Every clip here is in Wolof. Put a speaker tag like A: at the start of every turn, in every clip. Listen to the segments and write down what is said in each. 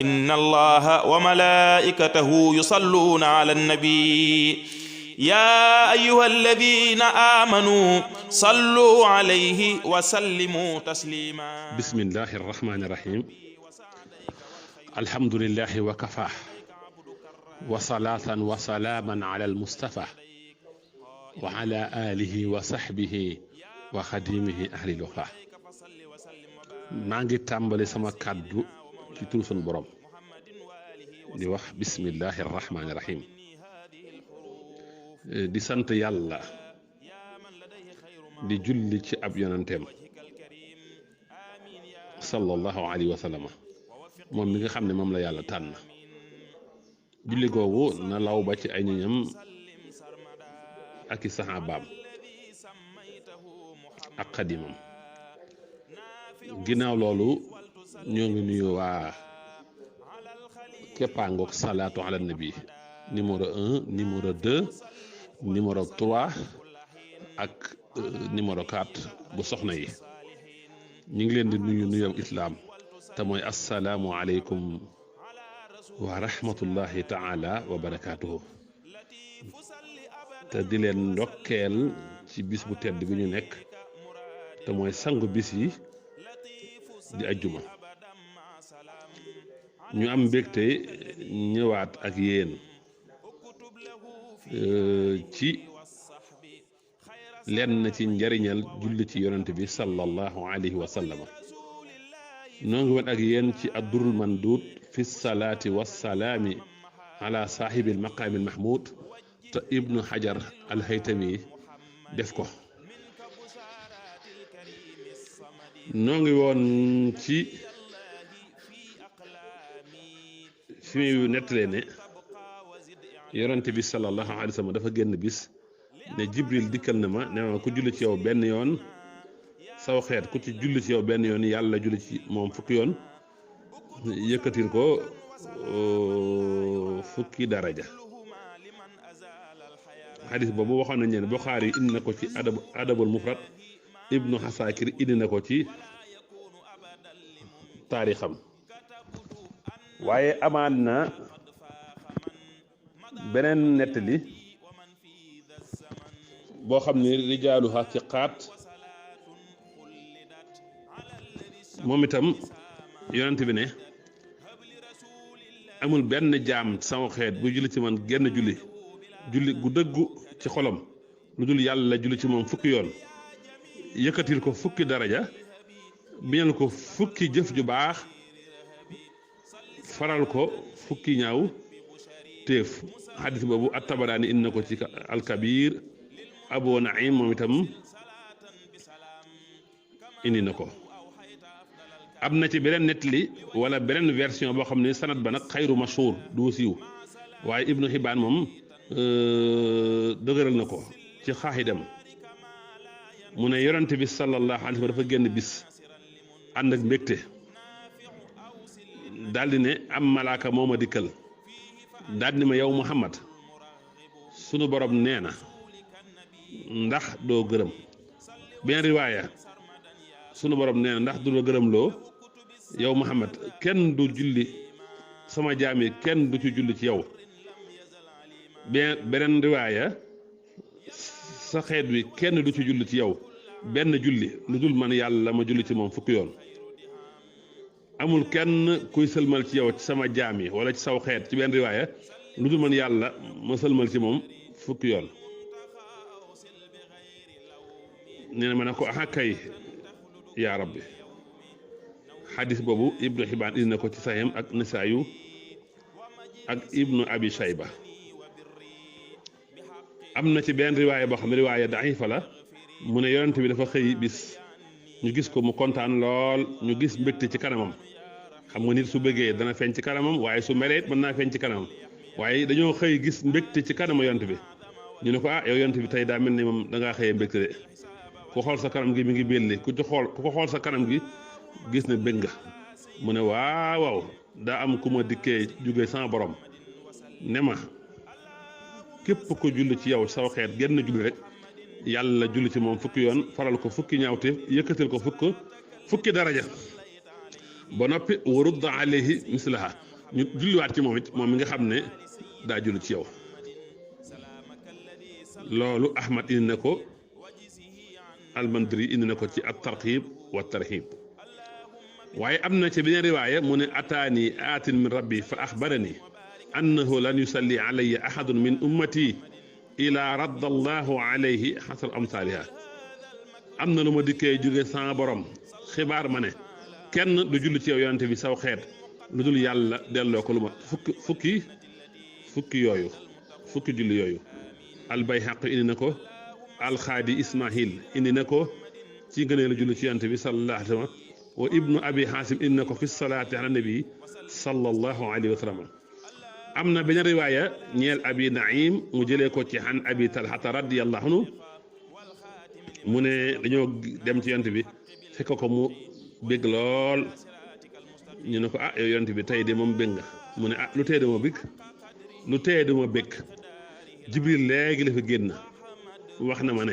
A: إن الله وملائكته يصلون على النبي يا أيها الذين آمنوا صلوا عليه وسلموا تسليما.
B: بسم الله الرحمن الرحيم. الحمد لله وكفى وصلاة وسلاما على المصطفى وعلى آله وصحبه وخديمه أهل الوفا. maa ngi tàmbali sama kàddu ci turu sunu borom di wax bismillahi rahmaani rahim, di sant yàlla di julli ci ab yonanteem sallallahu alayhi wa sallam moom mi nga xam ne moom la yàlla tànn. julli googu na law ba ci ay ñoñam ak i saxaabaam ak xadimam. ginnaaw loolu ñoo ngi nuyu waa Képpangook salaatu ala nabi numéro 1 numéro 2 numéro 3 ak numéro 4 bu soxna yi. ñu ngi leen di nuyu nuyoo islaam te mooy assalaamu aleykum wa rahmatullahi taala wa barakaatuhu, te di leen ndokkeel ci bis bu tedd bi ñu nekk te mooy sangu bis yi di ajjuma. ñu am mbégte ñëwaat ak yéen ci lenn ci njariñal julli ci yonent bi sallallahu alayhi wa sallam. noo ngi woon ak yéen ci addurul mandud fi salaati wassalaami ala saahibi almaqaami almahmud te ibnu hajar alhaytami def ko. noo ngi woon ci fi muy nettalee ne yonente bi sallallahu alayhi wa sallam dafa génn bis ne jibril dikkal na ma ne ma ku julli ci yow benn yoon saw xeet ku ci julli ci yow benn yoon yàlla julli ci moom fukki yoon yëkkatil ko fukki daraja. xadis boobu waxoon nañ ne Buxaari indi na ko ci adabul mufrad, ibnu xasaakir indi na ko ci taarixam. waaye amaan na beneen nettali boo xam ne rijaaluha siqaat, moom itam yonent bi ne amul benn jaam sama xeet bu julli ci man genn julli gu dëggu ci xolam lu dul yàlla julli ci moom fukki yoon yëkkatil ko fukki daraja, biñal ko fukki jëf ju baax, faral ko fukki ñaaw téef. xadis boobu at-Tabaraani indi na ko ci al-Kabir, Abu Naim moom itam indi na ko. am na ci beneen nettali wala beneen version boo xam ne sanad ba nag xayru mashhur du siiw, waaye Ibnu Hibaan moom dëgëral na ko ci xaaxidam. mu ne yonent bi sallallahu alayhi wa sallam dafa génn bis ànd ak mbégte daldi ne am malaaka moo ma dikkal daldi ne ma yow Muhammad, sunu borom nee na ndax doo gërëm. benn riwaaya sunu borom nee na ndax du la gërëm loo yow Muhammad kenn du julli sama jaam yi kenn du ci julli ci yow. beneen riwaaya sa xeet wi kenn du ci julli ci yow benn julli lu dul man yàlla ma julli ci moom fukki yoon. amul kenn kuy sëlmal ci yow ci sama jaam yi wala ci saw xeet ci benn riwaaya lu dul man yàlla ma sëlmal ci moom fukki yoon. nee na ma ne ko aha kay yaa rabbi. xadis boobu ibnu Hibaan indi na ko ci Sahiham ak Nisaayu ak ibnu Abi Shayba. am na ci benn riwaaya boo xam ne riwaaya daifa la, mu ne yonent bi dafa xëy bis ñu gis ko mu kontaan lool, ñu gis mbégte ci kanamam. xam nga nit su bëggee dana feeñ ci kanamam, waaye su meree mën naa feeñ ci kanamam. waaye dañoo xëy gis mbégte ci kanamu yonent bi. ñu ne ko yow yonent bi tey daa mel ni moom da ngaa xëyee mbégte de, ku xool sa kanam gi mi ngi belli, ku ko xool sa kanam gi gis ne bëgg nga. mu ne waaw daa am ku ma dikkee jóge sama borom ne ma képp ko julli ci yow saw xeet genn julli rek yàlla julli ci moom fukki yoon, faral ko fukki ñaawte, yëkkatil ko fukki daraja. ba noppi warudda alayhi mislaha ñu julliwaat ci moom it moom mi nga xam ne daa julli ci yow. loolu Ahmad indi na ko, Almandri indi na ko ci at-targhib wa tarhib. waaye am na ci beneen riwaaya mu ne ataani aatin min rabbi fa axbarani annahu lan yusalli alayya ahadun min ummati ila radda allahu alayhi xasar amsaaliha. am na lu ma dikkee jóge sama borom xibaar ma ne kenn du julli ci yow yonente bi saw xeet lu dul yàlla delloo ko lu ma fukki julli yooyu. albayhaq indi na ko, alxaadi ismail indi na ko ci ngëneelu julli ci yonente bi sallallahu alayhi wa sallam, wa ibnu abi xaasim indi na ko fi salaati ala nabi sallallahu alayhi wa sallam. am na benn riwaaya ñeel abi naim mu jëlee ko ci xan abi talhata radiyallahu anhu mu ne dañoo dem ci yonent bi fekk ko mu bég lool. ñu ne ko ah yow yonent bi tey de moom bég nga. mu ne ah lu tee dama bég jibril léegi la fi génn wax na ma ne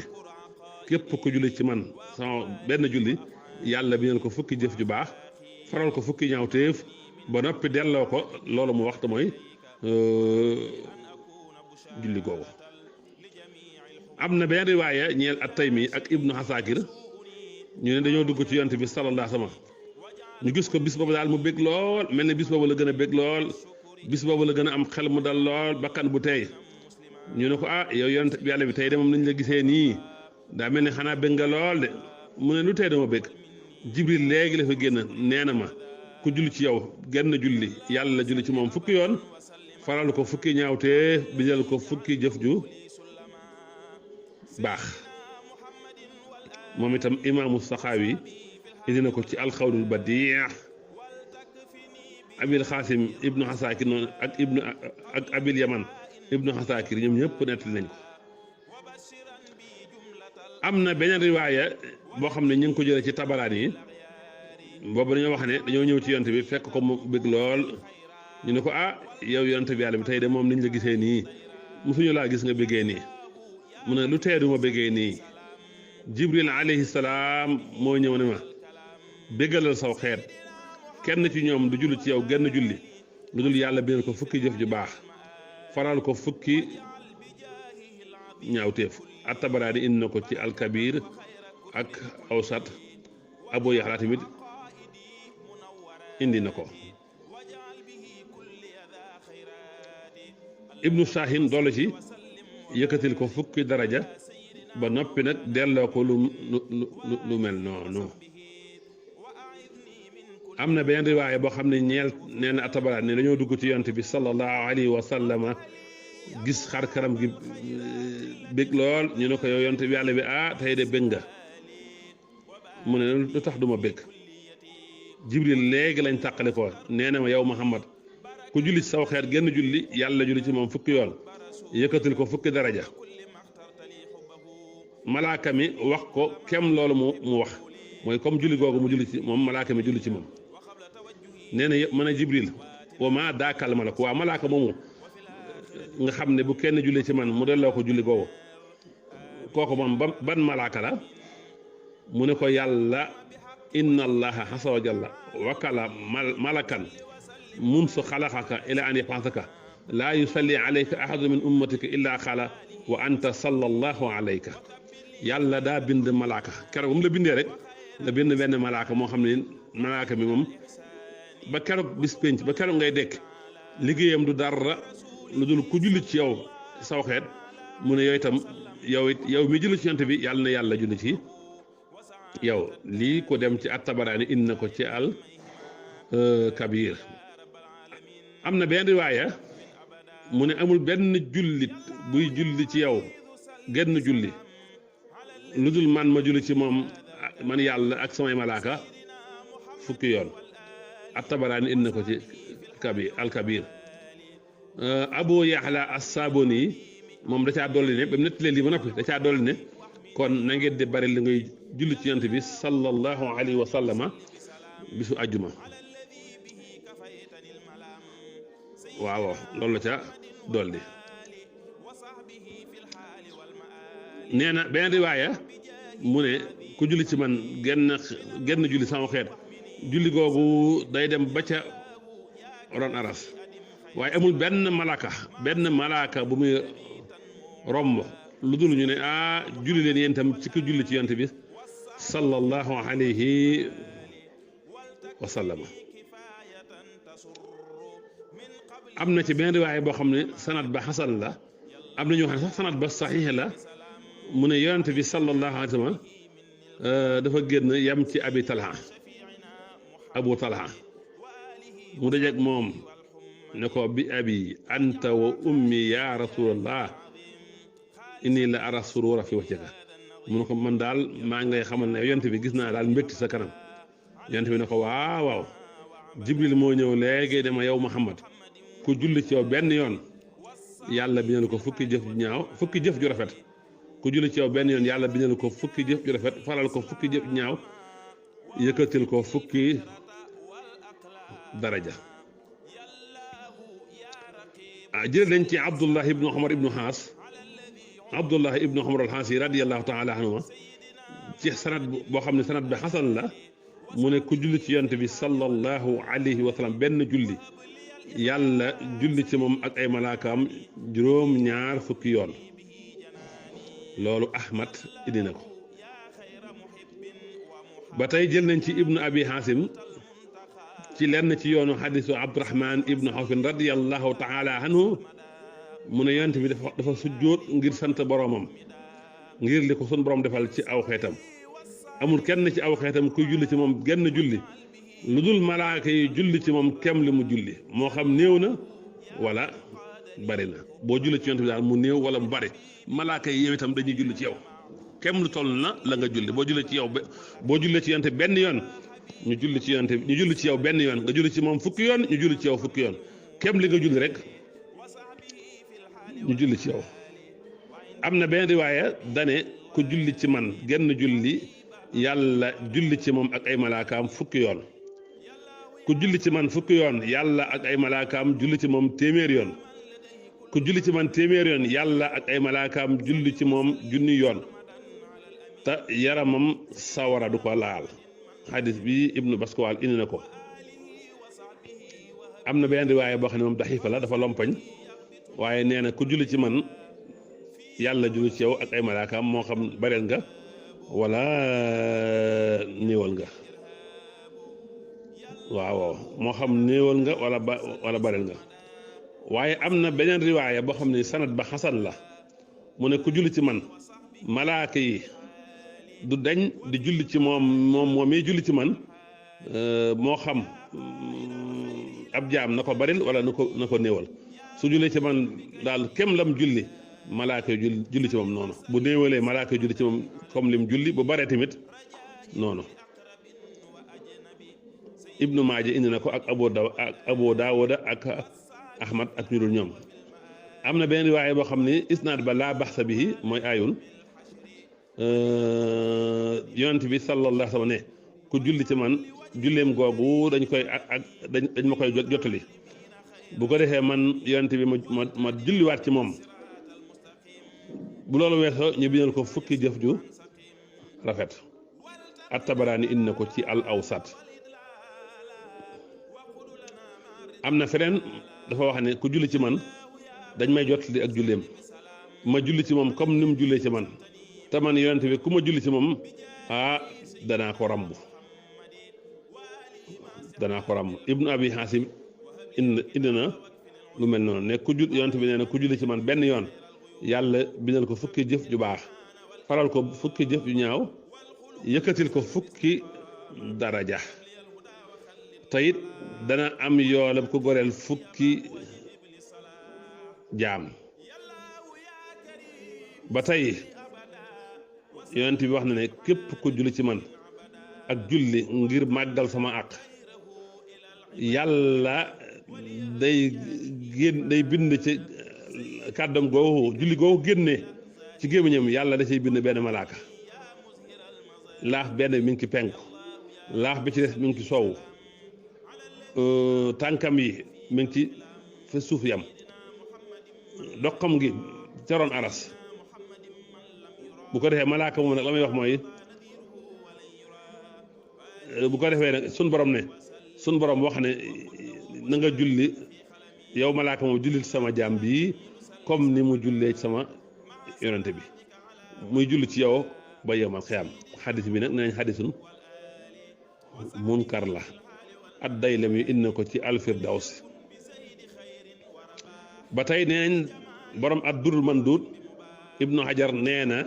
B: képp ko julli ci man sama benn julli yàlla bi neen ko fukki jëf ju baax faral ko fukki ñaawteef ba noppi delloo ko loolu mu waxtu mooy julli googu. am na benn riwaaya ñeel at-Taymi ak ibnu Asakir ñu ne dañoo dugg ci yonent bi sallallahu alayhi wa sallam ñu gis ko bis boobu daal mu bég lool, mel ne bis boobu la gën a bég lool, bis boobu la gën a am xel mu dal lool, bakkan bu tey. ñu ne ko ah yow yonent bi yàlla bi tey de moom nañ la gisee nii daa mel ne xanaa bég nga lool de. mu ne lu tey dama bég jibril léegi la fa génn nee na ma ku julli ci yow genn julli yàlla julli ci moom fukki yoon faral ko fukki ñaawtee bindal ko fukki jëf ju baax. moom itam imaamu saxaawi indi na ko ci alxawlul badii. abil xaasim ibnu xasaakir noonu ak abil yaman ibnu xasaakir ñoom ñëpp nettali nañ ko. am na beneen riwaaya boo xam ne ñu ngi ko jëlee ci tabaraan yi boobu dañoo wax ne dañoo ñëw ci yonent bi fekk ko mu bëgg lool. ñu ne ko ah yow yonent bi yàlla bi tey de moom niñ la gisee nii musuñu laa gis nga bëggee nii. mu ne lu tee duma bëggee nii jibril alayhi salaam moo ñëw ne ma béggalal saw xeet kenn ci ñoom du julli ci yow genn julli lu dul yàlla bindal ko fukki jëf ju baax faral ko fukki ñaawteef. at-Tabaraani indi na ko ci alkabir ak awsat. Abu Yaxla tamit indi na ko. ibnu Shaahin dolli ci yëkkatil ko fukki daraja ba noppi nag delloo ko lu mel noonu. am na benn riwaaya boo xam ne nee na at-Tabaraani ne dañoo dugg ci yonent bi sallallahu alayhi wa sallama gis xar karam gi bég lool. ñu ne ko yow yonent bi yàlla bi ah tey de bég nga. mu ne lu tax duma bég jibril léegi lañ tàqale ko nee na ma yow Muhammad ku julli ci saw xeet genn julli yàlla julli ci moom fukki yoon yëkkatil ko fukki daraja. malaaka mi wax ko kem loolu mu wax mooy comme julli googu mu julli ci moom malaaka mi julli ci moom. nee na mën a jibril wa ma daakal malak waa malaaka moomu nga xam ne bu kenn julli ci man mu delloo ko julli googu kooku moom ban malaaka la. mu ne ko yàlla inna allaha azza wa jalla wakala malakan munsu xalaqaka ila an yab'athaka laa yusalli alayka ahadun min ummatika illa xala wa anta sallallahu alayka. yàlla daa bind malaaka keroog bu mu la bindee rek la bind benn malaaka moo xam ne malaaka bi moom ba keroog bis penc ba keroog ngay dekk liggéeyam du dara lu dul ku julli ci yow saw xeet. mu ne yooyu itam yow mi julli ci yonent bi yàlla na yàlla julli ci yow. lii ko dem ci at-Tabaraani indi na ko ci al kabir. am na benn riwaaya mu ne amul benn jullit buy julli ci yow genn julli lu dul man ma julli ci moom man yàlla ak samay malaaka fukki yoon. at-Tabaraani indi na ko ci al kabir. Abu Yaxla as-Saabuni moom da caa dolli ne ba mu nettalee lii ba noppi da caa dolli ne kon na ngeen di bari li ngay julli ci yonent bi sallallahu alayhi wa sallama bisu àjjuma. waaw loolu la ca dolli. nee na benn riwaaya mu ne ku julli ci man genn julli sama xeet julli googu day dem ba ca ron aras waaye amul benn malaaka bu muy romb lu dul ñu ne julli leen yéen tam ci ki julli ci yonent bi sallallahu alayhi wa sallama. am na ci benn riwaaya boo xam ne sanad ba xasan la am na ñoo xam ne sax sanad ba saxiix la mu ne yonent bi sallallahu alayhi wa sallam dafa génn yam ci abu talha mu dajeek moom ne ko bi abi anta wa ummi ya rasulallah inni la ara surura fi wajhika mu ne ko man daal maa ngi lay xamal ne yonent bi gis naa daal mbégte sa kanam yonent bi ne ko waaw jibril moo ñëw léegi dama yow Muhammad ku julli ci yow benn yoon yàlla bindal ko fukki jëf ju rafet ku julli ci yow benn yoon yàlla bindal ko fukki jëf ju rafet faral ko fukki jëf ju ñaaw yëkkatil ko fukki daraja. jël nañ ci Abdullah ibnu Umar ibnu al-Xaas yi radiyallahu taala anhuma ci sanad boo xam ne sanad bi xasan la mu ne ku julli ci yonent bi sallallahu alayhi wa sallam benn julli yàlla julli ci moom ak ay malaakaam juróom-ñaar fukki yoon. loolu Ahmad indi na ko. ba tey jël nañ ci ibnu abi Xaasim ci lenn ci yoonu xadisu Abdurahman ibnu Xawfin radiyallahu taala anhu mu ne yonent bi dafa sujjóot ngir sant boroomam ngir li ko sun borom defal ci aw xeetam amul kenn ci aw xeetam kuy julli ci moom genn julli lu dul malaaka yi julli ci moom kem li mu julli moo xam néew na wala bari na boo julli ci yonent bi daal mu néew wala mu bari malaaka yi yow itam dañuy julli ci yow kem lu toll na la nga julli boo jullee ci yow boo jullee ci yonent benn yoon ñu julli ci yonent ñu julli ci yow benn yoon nga julli ci moom fukki yoon ñu julli ci yow fukki yoon kem li nga julli rek ñu julli ci yow. am na benn riwaaya dane ku julli ci man genn julli yàlla julli ci moom ak ay malaakaam fukki yoon ku julli ci man fukki yoon yàlla ak ay malaakaam julli ci moom téeméer yoon ku julli ci man téeméer yoon yàlla ak ay malaakaam julli ci moom junni yoon te yaramam sawara du ko laal. xadis bi ibnu Baskawal indi na ko. am na benn riwaaya boo xam ne moom daxiifa la dafa lompañ waaye nee na ku julli ci man yàlla julli ci yow ak ay malaakaam moo xam bareel nga wala néewal nga waaw moo xam néewal nga wala bareel nga waaye am na beneen riwaaya boo xam ne sanad ba xasan la mu ne ku julli ci man malaaka yi du dañ di julli ci moom yi julli ci man moo xam ab jaam na ko baril wala na ko néewal su jullee ci man daal kem lam julli malaaka yi julli ci moom noonu bu néewalee malaaka yi julli ci moom comme lim julli bu baree tamit noonu. Ibnu Maaja indi na ko ak Abu Daawuda ak Ahmad ak ñu dul ñoom. am na benn riwaaya boo xam ne isnaad ba laa baxsa bihi mooy aayul yonent bi sallallahu alayhi wa sallam ne ku julli ci man julleem googu dañ ma koy jottali bu ko defee man yonent bi ma julliwaat ci moom bu loolu weesoo ñu bindal ko fukki jëf ju rafet. at-Tabaraani indi na ko ci al-Awsat. am na feneen dafa wax ne ku julli ci man dañ may jottali ak julleem ma julli ci moom comme ni mu jullee ci man te man yonent bi ku ma julli ci moom danaa ko ramb Ibnu Abi Xaasim indi na lu mel noonu ne yonent bi nee na ku julli ci man benn yoon yàlla bindal ko fukki jëf ju baax faral ko fukki jëf ju ñaaw yëkkatil ko fukki daraja te it dana am yoolam ku goreel fukki jaam. ba tey yonent bi wax na ne képp ku julli ci man ak julli ngir màggal sama àq yàlla day bind ci kàddam googu julli googu génne ci gémmiñam yàlla da ciy bind benn malaaka laax benn bi mi ngi ci penku laax bi ci des mi ngi ci soowu tànkam yi mi ngi ci fa suuf yam doxam gi ca roon aras bu ko defee malaaka moom nag la may wax mooy bu ko defee nag sun borom wax ne na nga julli yow malaaka moom jullil sama jaam bii comme ni mu jullee ci sama yonente bi muy julli ci yow ba yowmal xiyaam xadis bi nag nee nañ xadisun munkar la ad-Daylami indi na ko ci al-Firdaws ba tey nee nañ borom ad-Durrul Manduud Ibnu Hajar nee na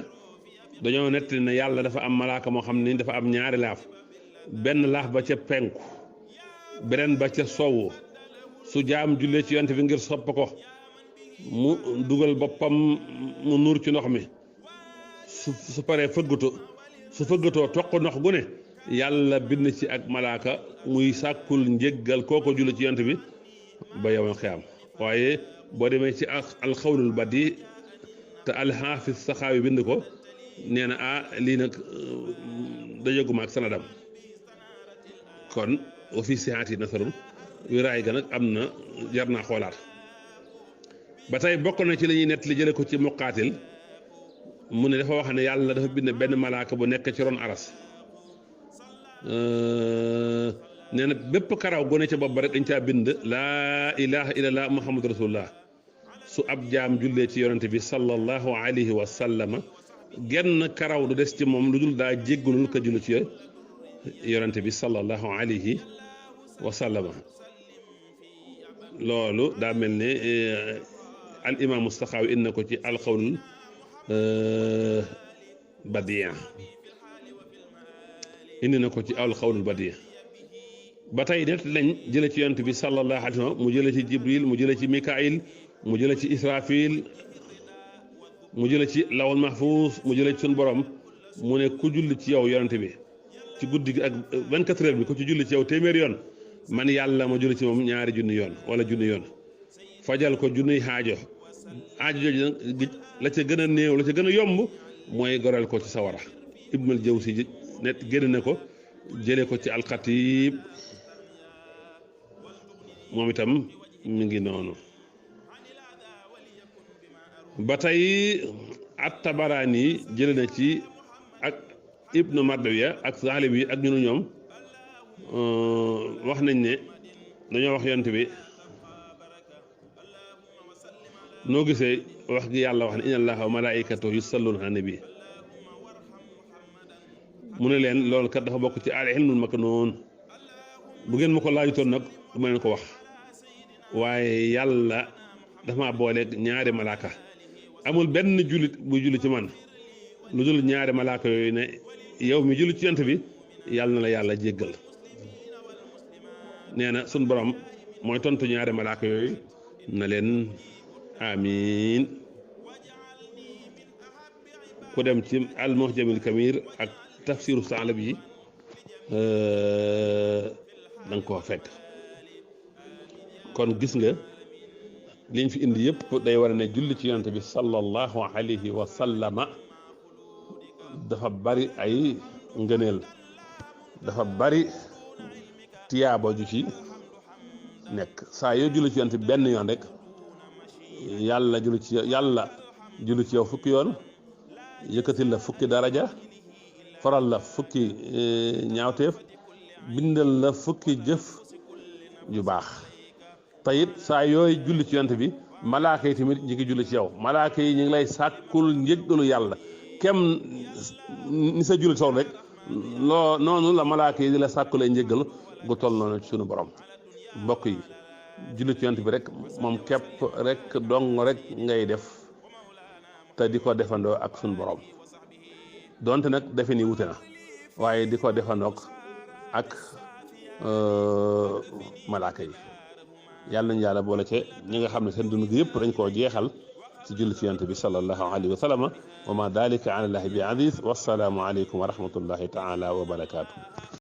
B: dañoo nettali ne yàlla dafa am malaaka moo xam ni dafa am ñaari laaf benn laaf ba ca penku beneen ba ca sowwu su jaam jullee ci yonent bi ngir sopp ko mu dugal boppam mu nuur ci ndox mi su paree fëggatoo toq ndox gu ne yàlla bind ci ak malaaka muy sàkkul njéggal kooko julli ci yonent bi ba yawmal xiyaam waaye boo demee ci alxawlul badi te alxaafis saxaawi bind ko nee na lii nag dajaguma ak sanadam kon wa fi sihaati nasarun wéraay ga nag am na jar naa xoolaat ba tey bokk na ci la ñuy nett li jële ko ci muqaatil mu ne dafa wax ne yàlla dafa bind benn malaaka bu nekk ci ron aras nee na bépp karaw gone ca bopp ba rek dañ caa bind laa ilaha illallah muhammadu rasulullah su ab jaam jullee ci yonente bi sallallahu alayhi wa sallama genn karaw du des ci moom lu dul daa jéggalul ka julli ci yonente bi sallallahu alayhi wa sallama loolu daa mel ne al imaamu Saxaawi indi na ko ci alxawlul badiya indi na ko ci alxawlul badiya ba tey net lañ jële ci yonent bi sallallahu alayhi wa sallam mu jële ci Jibril mu jële ci Mikaayil mu jële ci Israfil mu jële ci lawal mahfuus mu jële ci sun borom mu ne ku julli ci yow yonent bi ci guddi gi ak 24 heures bi ku ci julli ci yow téeméeri yoon man yàlla ma julli ci moom ñaari junni yoon wala junni yoon fajal ko junniy aajo jooju la ca gën a néew la ca gën a yomb mooy goreel ko ci sawara Ibnul Jawzi net génn na ko jële ko ci alxatib moom itam mi ngi noonu ba tey at-Tabaraani jële na ci ak Ibnu Mardawiya ak Zaalibi ak ñu ñoom wax nañ ne dañoo wax yonent bi noo gisee wax gi yàlla wax ne inna allaha wa malaikatahu yusalluna ala nabi mu ne leen loolu kat dafa bokk ci al ilmul maknuun bu ngeen ma ko laajutoon nag du ma leen ko wax waaye yàlla dafa ma booleeg ñaari malaaka amul benn jullit buy julli ci man lu dul ñaari malaaka yooyu ne yow mi julli ci yonent bi yàlla na la yàlla jéggal nee na sun borom mooy tontu ñaari malaaka yooyu na leen amiin ku dem ci al muhjamil kamir ak tafsiru Saalabi yi da nga koo fekk kon gis nga liñ fi indi yëpp day war ne julli ci yonent bi sallallahu alayhi wa sallama dafa bari ay ngëneel dafa bari tiyaaba ju ci nekk saa yoo julli ci yonent bi benn yoon rek yàlla julli ci yow fukki yoon yëkkatil la fukki daraja faral la fukki ñaawteef bindal la fukki jëf ju baax te it saa yooy julli ci yonent bi malaaka yi tamit ñi ngi julli ci yow malaaka yi ñu ngi lay sàkkul njëggalu yàlla kem ni sa julli tool rek loo noonu la malaaka yi di la sàkkulee njëggal gu toll noonu ci sunu borom mbokk yi julli ci yonent bi rek moom képp rek dong rek ngay def te di ko defandoo ak sunu borom donte nag defe ni wute na waaye di ko defandoo ak malaaka yi yàlla nañu yàlla boole ca ñi nga xam ne seen dund gi yëpp dañ koo jeexal ci julli ci yonent bi sallallahu alayhi wa sallam wa ma dalika ala llahi bi aziz wassalaamu aleykum wa rahmatullahi taala wa barakaatu